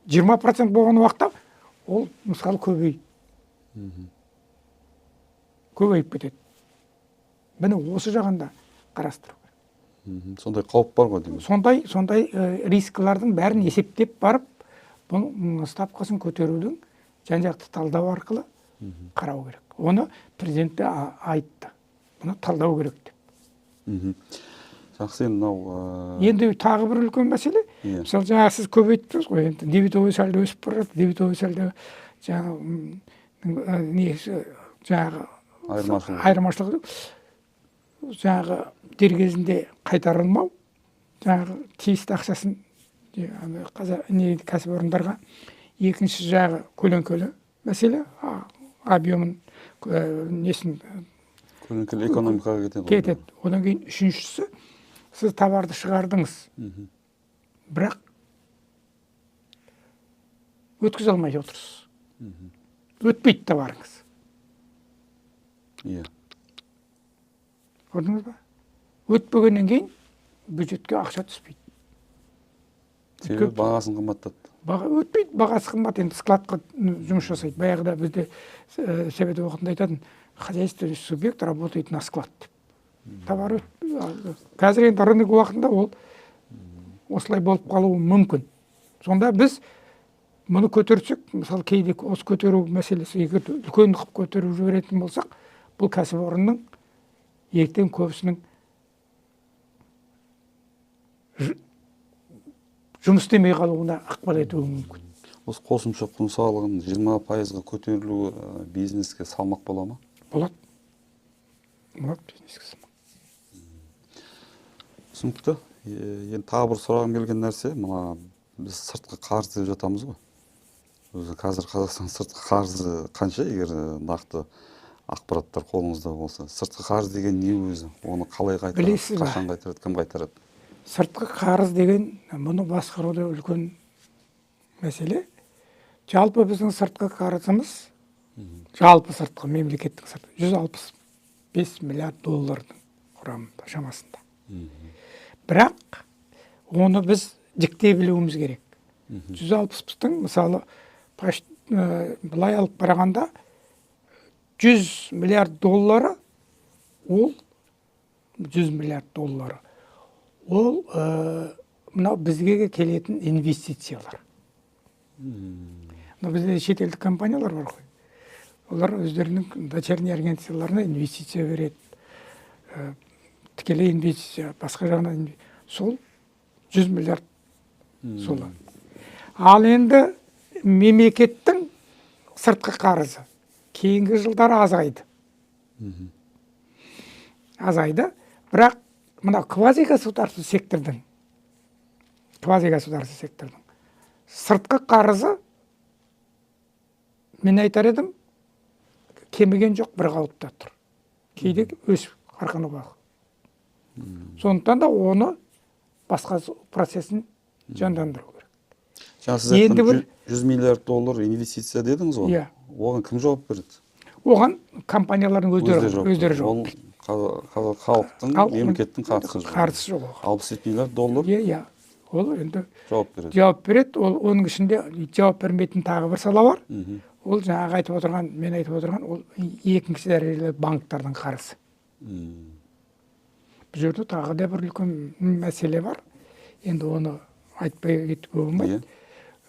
20% болған уақытта ол, мысалы, көбейіп кетеді. Міне, осы жағында қарастыру керек. Сондай қауіп бар ғой, деймін. Сондай рискілердің бәрін есептеп барып, бұл ставкасын көтерудің жан жақты талдау арқылы қарау керек. Оны президент те айтты, бұны талдау керек деп. Жақсы, енді мынау Енді тағы бір үлкен мәселе. Мысалы, жаңа сіз көп айттыңыз ғой, енді дебетовый сальдо өсіп бара жатыр. Дебетовый сальдо жаңағы несі, жаңағы Айырмашылығы. Айырмашылығы жаңағы дер кезінде қайтарылмау, жаңағы тиісті ақшасын ана не кәсіпорындарға. Екінші жағы көлеңкелі мәселе, объемын несін. Көлеңкелі экономикаға кетеді ғой. Кетеді. Одан кейін үшіншісі, сіз товарды шығардыңыз, бірақ өткізе алмай отырсыз, өтпейді товарыңыз. Көрдіңіз ба? Өтпегеннен кейін бюджетке ақша түспейді. Себебі бағасын қымбаттатты. Баға өтпейді, бағасы қымбат. Енді складқа жұмыс жасайды. Баяғыда бізде совет уақытында айтатын: «Хозяйственный субъект работает на склад», — деп. Товар қазір енді рынок уақытында ол осылай болып қалуы мүмкін. Сонда біз мұны көтерсек, мысалы, кейде осы көтеру мәселесі, егер үлкен қылып көтеріп жіберетін болсақ, бұл кәсіпорынның ертең көбісінің жұмыс істемей қалуына ықпал етуі мүмкін. Осы қосымша құн салығының 20%-ға көтерілуі бизнеске салмақ бола ма? Болады, болады бизнеске салмақ. Түсінікті. Енді тағы бір сұрағым келген нәрсе, мына біз сыртқы қарыз деп жатамыз ғой. Өзі қазір Қазақстан сыртқы қарызы қанша, егер нақты ақпараттар қолыңызда болса? Сыртқы қарыз деген не өзі? Оны қалай қайтарады? Білесіз ба? Қашан қайтарады, кім қайтарады? Сыртқы қарыз деген, мұны басқаруда үлкен мәселе. Жалпы біздің сыртқы қарызымыз, жалпы сыртқы мемлекеттің сыртқы 165 миллиард доллардың құрамында, шамасында. Бірақ оны біз жіктей білуіміз керек. 160-тың, мысалы, былай алып қарағанда, 100 миллиард доллары, ол 100 миллиард доллары ол мынау бізге келетін инвестициялар. Мынау бізде шетелдік компаниялар бар ғой, олар өздерінің дочерний агенцияларына инвестиция береді. Тікелей инвестиция, басқа жағынан сол 100 миллиард солар. Ал енді мемлекеттің сыртқы қарызы кейінгі жылдары азайды, азайды. Бірақ мына квазигосударственный сектордың сыртқы қарызы, мен айтар едім, кеміген жоқ, бір қалыпта тұр, кейде өсіп қарқыны бар. Сондықтан да оны басқа процесін жандандыру керек. Жаңа сіз Енді айтқан бір 100 миллиард доллар инвестиция дедіңіз ғой? Иә. Оған кім жауап береді? Оған компаниялардың өздері жауап өздері береді. Жауап Ол береді. Халықтың, мемлекеттің қатысы жоқ. Қарызы жоқ оған. 67 миллиард доллар Иә, ол енді жауап береді. Жауап береді. Ол оның ішінде жауап бермейтін тағы бір сала бар. Ол жаңағы айтып отырған, мен айтып отырған, ол екінші дәрежелі банктардың қарызы. Бұл жерде тағы да бір үлкен мәселе бар, енді оны айтпай кетуге болмайды.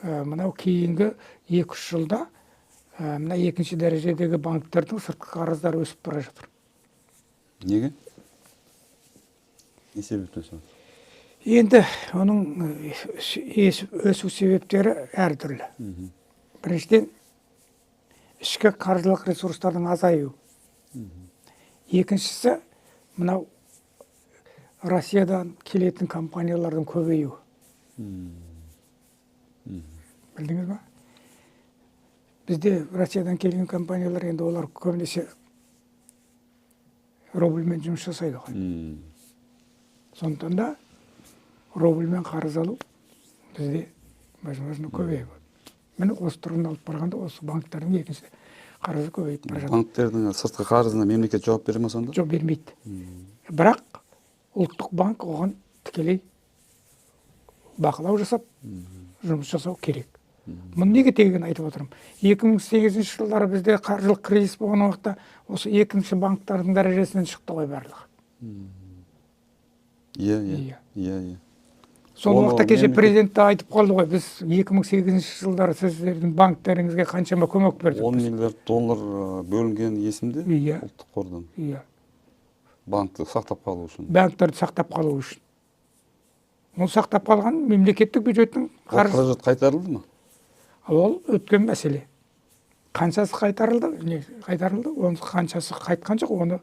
Мынау кейінгі 2-3 жылда мына екінші дәрежедегі банктердің сыртқы қарыздары өсіп бара жатыр. Неге, не себептен өсіп? Енді оның өсу себептері әртүрлі. Біріншіден, ішкі қаржылық ресурстардың азаюы. Екіншісі, мынау Россиядан келетін компаниялардың көбеюі. Білдіңіз ба? Бізде Россиядан келген компаниялар енді олар көбінесе рубльмен жұмыс жасайды ғой. Сондықтан да рубльмен қарыз алу бізде возможно көбейіп. Міне осы тұрғыдан алып барғанда осы банктердің екінші қарызы көбейіп бара жатыр. Банктердің сыртқы қарызына мемлекет жауап бере ме сонда? Жоқ, бермейді. Бірақ ұлттық банк оған тікелей бақылау жасап, жұмыс жасау керек. Мұны неге тегін айтып отырмын? 2008 жылдары бізде қаржылық кризис болған уақытта осы екінші банктардың дәрежесінен шықты ғой барлығы. Иә. Сол уақытта кеше президент те айтып қалды ғой, біз 2008 жылдары сіздердің банктеріңізге қаншама көмек бердік. 10 миллиард доллар бөлінген есімде ұлттық қордан. Иә. Банкті сақтап қалу үшін. Банктерді сақтап қалу үшін. Ол сақтап қалған мемлекеттік бюджеттің қаражат қайтарылды ма? Ол өткен мәселе. Қаншасы қайтарылды, не қайтарылды, оның қаншасы қайтқан жоқ, оны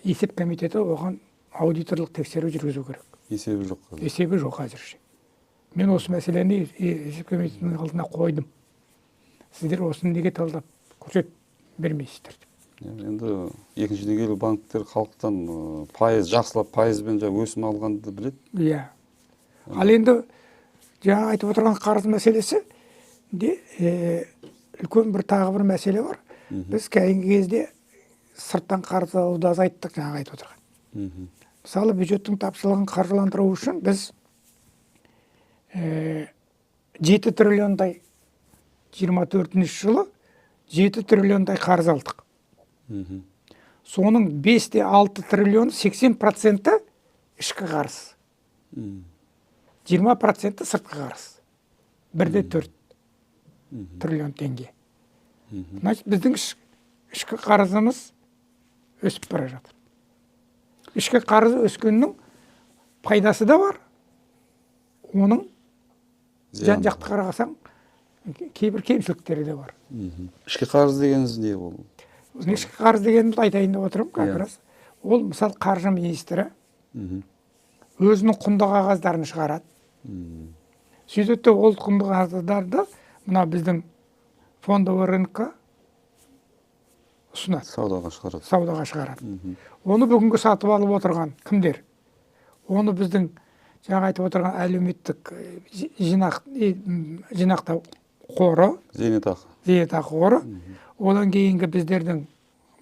есеп комитеті оған аудиторлық тексеру жүргізу керек. Есебі жоқ қазір. Есебі жоқ әзірше. Мен осы мәселені есеп комитетінің алдына қойдым. Сіздер осыны неге талдап көрсетіп бермейсіздер деп. Енді екінші деңгейлі банктер халықтан пайыз, жақсылап пайызбен өсім алғанды біледі. Иә. Ал енді жаңа айтып отырған қарыз мәселесі де үлкен бір тағы бір мәселе бар. Біз кейінгі кезде сырттан қарыз алуды азайттық, жаңа айтып отырған. Мысалы, бюджеттің тапшылығын қаржыландыру үшін біз 7 триллиондай 24 жылы 7 триллиондай қарыз алдық. Соның 5,6 триллион 80% ішкі қарыз. 20% сыртқы қарыз. 1,4 триллион теңге. Значит, біздің ішкі қарызымыз өсіп бара жатыр. Ішкі қарыз өскеннің пайдасы да бар, оның жан-жақты қарасаң кейбір кемшіліктері де бар. Ішкі қарыз дегеніңіз не ол? Ішкі қарыз дегенімізді айтайын деп отырмын как раз. Ол мысалы қаржы министрі өзінің құнды қағаздарын шығарады. Сөйтеді ол құнды қағаздарды мына біздің фондовый рынокқа ұсынады. Саудаға шығарады. Саудаға шығарады. Оны бүгінгі сатып алып отырған кімдер? Оны біздің жаңа айтып отырған әлеуметтік жинақтау қоры, зейнетақы. Зейнетақы қоры. Одан кейінгі біздердің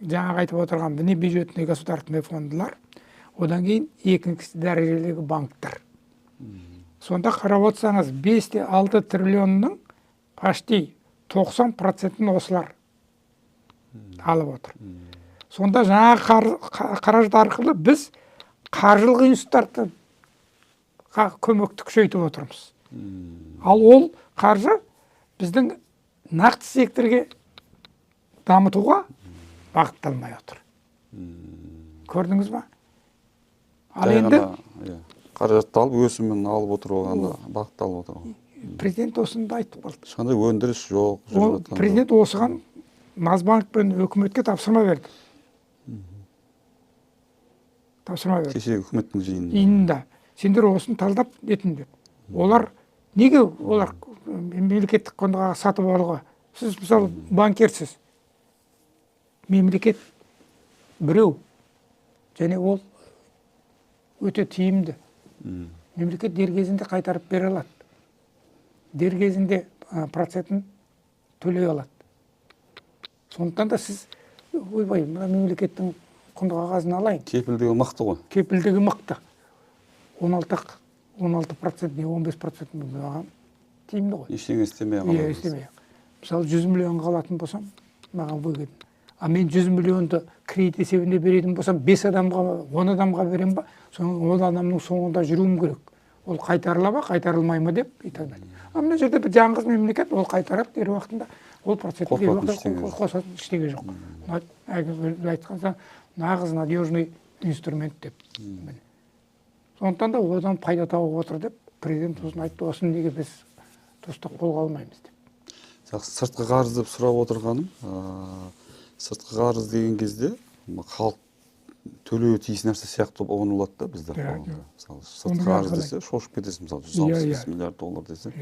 жаңа айтып отырған внебюджетный государственный фондылар, одан кейін екінші дәрежелегі банктар. Сонда қарап отырсаңыз, 5,6 триллионның почти 90%-ін осылар алып отыр. Сонда жаңа қаражат арқылы біз қаржылық институттарды көмекті күшейтіп отырмыз. Ал ол қаржы біздің нақты секторге дамытуға бағытталмай отыр. Көрдіңіз ба? Ал енді қаражатты алып, өсімін алып отыр, оған бағытталып отыр. Президент осыны да айтып қалды. Ешқандай өндіріс жоқ. Президент осыған Нацбанк пен үкіметке тапсырма берді. Тапсырма берді. Кеше үкіметтің жиынында. Сендер осыны талдап етіңдер. Олар неге олар мемлекеттік құнды қағаз сатып алуға? Сіз мысалы банкерсіз. Мемлекет біреу және ол өте тиімді. Мемлекет дер кезінде қайтарып бере алады. Дер кезінде процентін төлей алады. Сондықтан да сіз, ойбай, мына мемлекеттің құнды қағазын алайын. Кепілдігі мықты ғой. Кепілдігі мықты. 16% не 15% маған тиімді ғой. Ештеңе істемей қалады. Иә, істемей. Мысалы, 100 миллионға алатын болсам, маған выгодно. А мен 100 миллионды кредит есебінде беретін болсам, 5 адамға, 10 адамға берем ба, соның 10 адамның соңында жүруім керек. Ол қайтарыла ма, қайтарылмай ма деп и так далее. А мына жерде бір жалғыз мемлекет, ол қайтарады дер уақытында, ол процентті дер уақытында қосатын ештеңе жоқ. Айтқанда, нағыз надежный инструмент деп. Сондықтан да одан пайда тауып отыр деп президент сосын айтты, осыны неге біз дұрыстап қолға алмаймыз деп. Жақсы, сыртқы қарыз деп сұрап отырғаным, сыртқы қарыз деген кезде халық төлеуі тиіс нәрсе сияқты ұғынылады да бізде қоғамда. Мысалы, сыртқы қарыз десе шошып кетесің, мысалы, 165 миллиард доллар десе,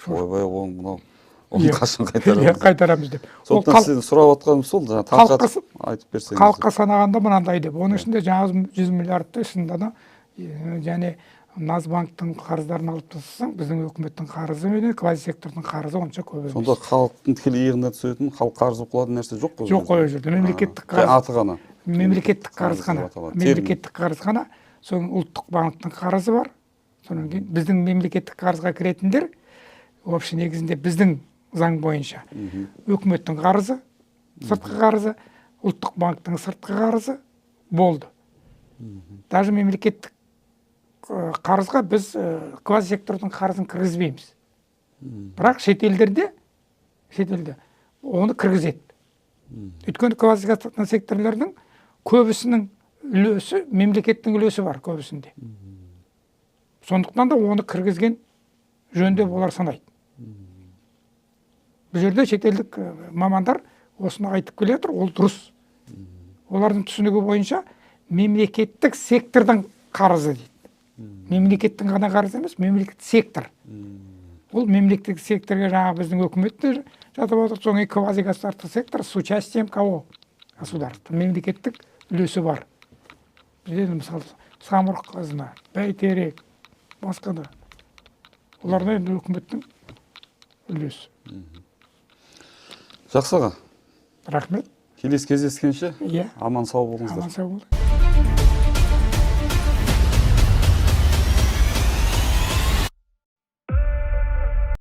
ойбай, оның мынау, оны қашан қайтарамыз? Қайтарамыз деп. Сондықтан сізден сұрап отқаным сол, жаңа тарқатып айтып берсеңіз. Халыққа санағанда мынандай деп. Оның ішінде жаңағы 100 миллиардты шынында да және Нацбанктың қарыздарын алып тастасаң, біздің өкіметтің қарызы менен квазисектордың қарызы онша көп емес. Сонда халықтың тікелей иығына түсетін, халық қарыз болып қалатын нәрсе жоқ қой? Жоқ қой ол жерде. Мемлекеттік қарыз. Аты ғана. Мемлекеттік қарыз қана. Мемлекеттік қарыз қана. Соның ұлттық банктың қарызы бар. Содан кейін біздің мемлекеттік қарызға кіретіндер, вообще негізінде біздің заң бойынша өкіметтің қарызы, сыртқы қарызы, ұлттық банктың сыртқы қарызы болды. Даже мемлекеттік қарызға біз квазисектордың қарызын кіргізбейміз. Бірақ шетелдерде оны кіргізеді. Өйткені квазисекторлардың көбісінің үлесі, мемлекеттің үлесі бар көбісінде. Сондықтан да оны кіргізген жөн деп олар санайды. Бұл жерде шетелдік мамандар осыны айтып келе жатыр, ол дұрыс. Олардың түсінігі бойынша мемлекеттік сектордың қарызы дейді. Мемлекеттің ғана қарызы емес, мемлекеттік сектор. Ол мемлекеттік секторға жаңа біздің өкімет те жатып отыр, содан кейін квазигосударственный сектор с участием кого? Государства. Мемлекеттік үлесі бар. Бізде мысалы Самұрық қазына, Бәйтерек, басқа да. Оларда енді өкіметтің үлесі. Жақсы аға. Рахмет. Келесі кездескенше. Аман сау болыңыздар. Аман сау болыңыз.